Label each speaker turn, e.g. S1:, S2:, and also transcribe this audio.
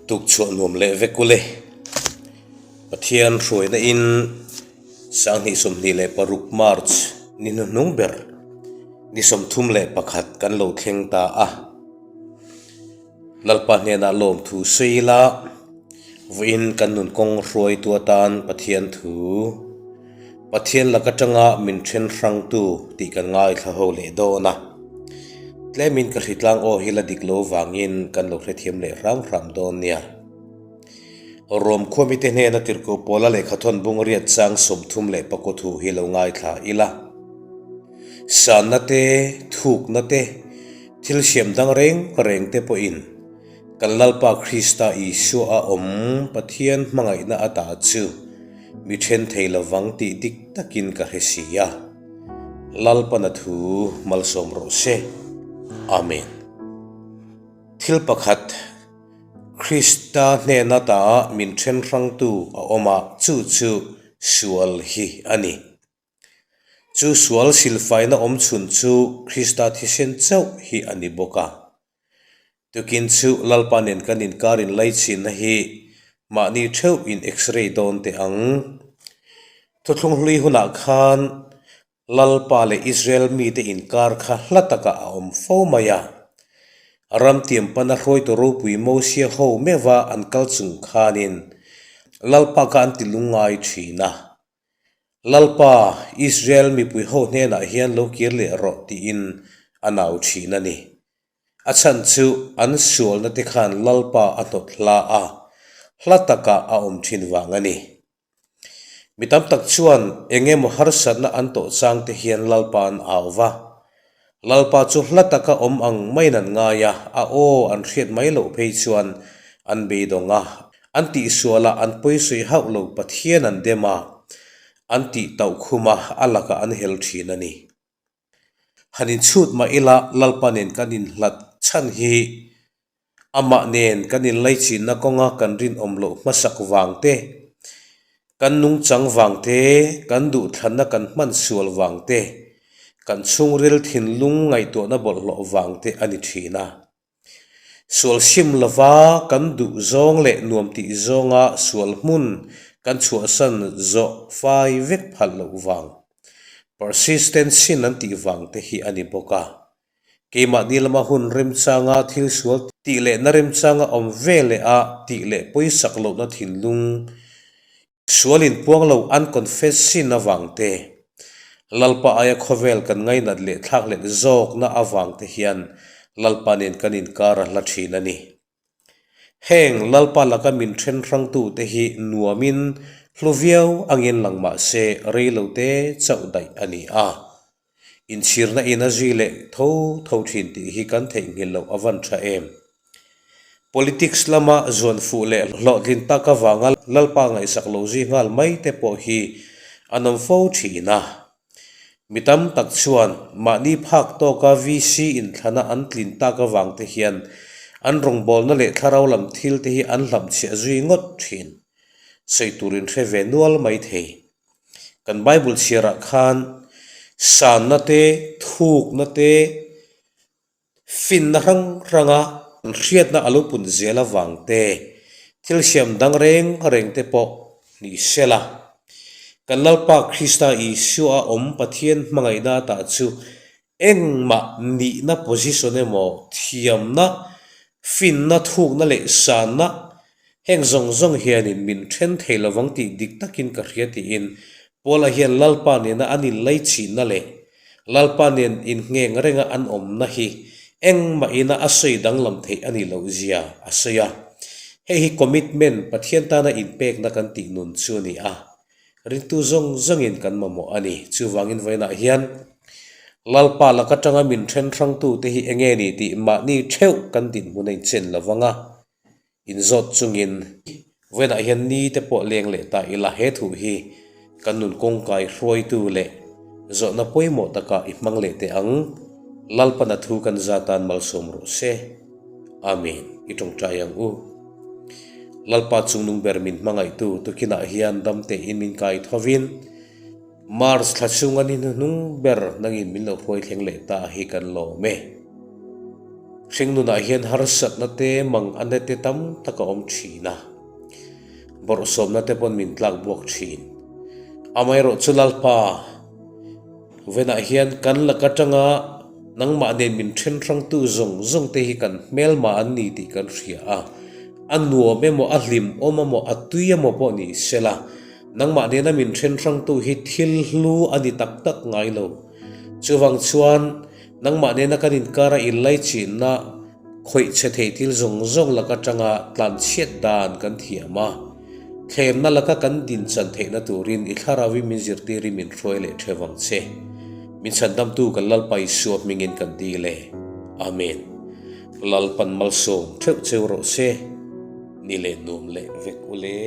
S1: Tukchhuah nuam leh vek ule. Pathian hruaina in 2026 March ni hnuhnung ber ni 31 kan lo thleng ta a. Lalpa hnenah lawmthu sawi ila, vawiin kan nun kawng hruaitu atan Pathian thu, Pathian lak atanga min then hrangtu tih kan ngaithla ho leh dawn a. Tlemin ka hritlang aw hi la dik lo vangin kan lo hrethiam leh hram hram dawn nia. Rom khuamite hnena tirhkoh pawla lehkhathawn bung riat chang 34 thu hi lo ngaithla ila. Sanna te, thukna te, Thil siam dang reng reng te pawhin kan Lalpa Krista Isua a awm Pathian hmangaihna ata chu mi then thei lovang tih dik takin ka hre si a. Lalpana thu malsawm rawh se. Amen. Thil pakhat, Krista hnen ata min then hrangtu a awm a, chu chu sual hi a ni. Chu sual silfaina awm chhun chu Krista thisen chauh hi a ni bawk a. Tukin chu Lalpa nen kan inkar inlaichinna hi mahni theuh in x-ray dawn teh ang. Thuthlung hlui hunah khan Lalpa leh Israel mite inkar kha hla takah a awm fo mai a. Ramtiam pana hruaitu ropui Mosia ho meuha an kal chung khanin Lalpa kha an ti lungngai thin a. Lalpa, Israel mipui ho hnenah hian lo kir leh rawh tiin a nau thin a ni. A chhan chu an sualna te khan Lalpa a hnawt hla a, hla takah a awm thin vang a ni. Mi tam tak chuan eng emaw harsatna an tawh chang te hian Lalpa an au va. Lalpa chu hla taka awm ang maiin an ngai a, a aw an hriat mai loh phei chuan an beidawng a, an tihsualah an pawisawi hauh lo Pathian an dem a, an tih tauh khum a, a lakah an hel thin a ni. Han inchhut mah ila Lalpa nen kan inhlat chhan hi Amah nen kan inlaichinna kawnga kan rinawm loh hmasak vang te, kan nungchang vang te, kan duhthlanna kan hman sual vang te, kan chhungril thinlung ngaihtuahna bawlhhlawh vang te a ni thin a. Sual sim lova kan duh zawng leh nuam tih zawnga sual hmun kan chhuahsan zawh fai vek phalh loh vang, persistent sin an tih vang te hi a ni bawk a. Keimahni lama hun remchanga thil sual tih lehna remchanga awm ve leh a tih leh pawisak lohna thinlung sual inpuang lo unconfess sin avang te, Lalpa aia khawvel kan ngainat leh thlak let zawkna avang te hian Lalpa nen kan inkar a hla thin a ni. Heng Lalpa laka min then hrangtute hi nuamin hlu viau angin lang mah se reilote chauh daih a ni a. Inchhirna in a zui leh tho tho thin tih hi kan theihnghilh loh a van tha em. Politics lama zuan fuh leh hlawhtlin tak avanga Lalpa ngaihsak lo zui nghal mai te pawh hi an awm fo thin a. Mi tam tak chuan mahni phak tawka VC inthlana an tlin tak avang te hian an rawngbawlna leh thlarau lam thil te hi an hlamchhiah zui ngawt thin. Sawi tur in hre ve nual mai thei. Kan Bible chhiarah khan sanna te, thukna te, Finna hrang hranga an hriatna a lo pun zel avang te, thil siam dang reng reng te pawh ni sela. Kan Lalpa Krista Isua a awm Pathian hmangaihna atah chu engmah nihna position emaw thiamna, finna, thukna leh sanna heng zawng zawng hianin min then thei lovang tih dik takin ka hria tiin Paula hian Lalpa nena an inlaichhinna leh Lalpa nen inngheng renga an awmna hi engmah ina a sawi danglam theih a nih loh zia a sawi a. Hei hi commitment, Pathian tana inpekna kan tih nun chu a ni a. Ringtu zawng zawngin kan mamawh a ni. Chuvangin vawiinah hian Lalpa lak atanga min then hrangtute hi enge ni tih mahni theuh kan dinhmun a inchen lo vang a. Inzawt chungin vawiinah hian ni te pawh leng leh ta ila he thu hi kan nun kawngkai hruaitu leh zawhna pawimawh takah i hmang leh teh ang. Lalpana thu kan za tan malsawm rawh se. Amen. I tawngtai ang u. Lalpa chungnung ber min hmangaihtu tukinah hian dam tein min kai thovin March thla chhunga ni hnuhnung ber nangin min lo hruai thleng leh ta hi kan lawm e. Hringnunah hian harsatna te mang a nete tam tak a awm thin a, bawrhsawmna te pawn min tlak buak thin. Amaherawh chu Lalpa venah hian kan lak atanga nangmah nen min then hrangtu zawng zawng te hi kan hmelma an ni tih kan hria a, a nuam emaw a hlim awm emaw a tui emaw pawh ni sela nangmah nena min then hrangtu hi thil hlu a ni tak tak ngai lo. Chuvang chuan Nangmah nena kan inkara inlaichinna khawih chhe thei thil zawng zawng lak atanga tlanchhiat dan kan thiam a, thlemna laka kan dinchan theihna turin i thlarauin min zirtirin min hruai leh theuh ang che. Min chhandamtu kan Lalpa Isua hmingin kan dil e. Amen. Lalpan malsawm theuh cheu rawh se. Ni leh nuam leh vek u le.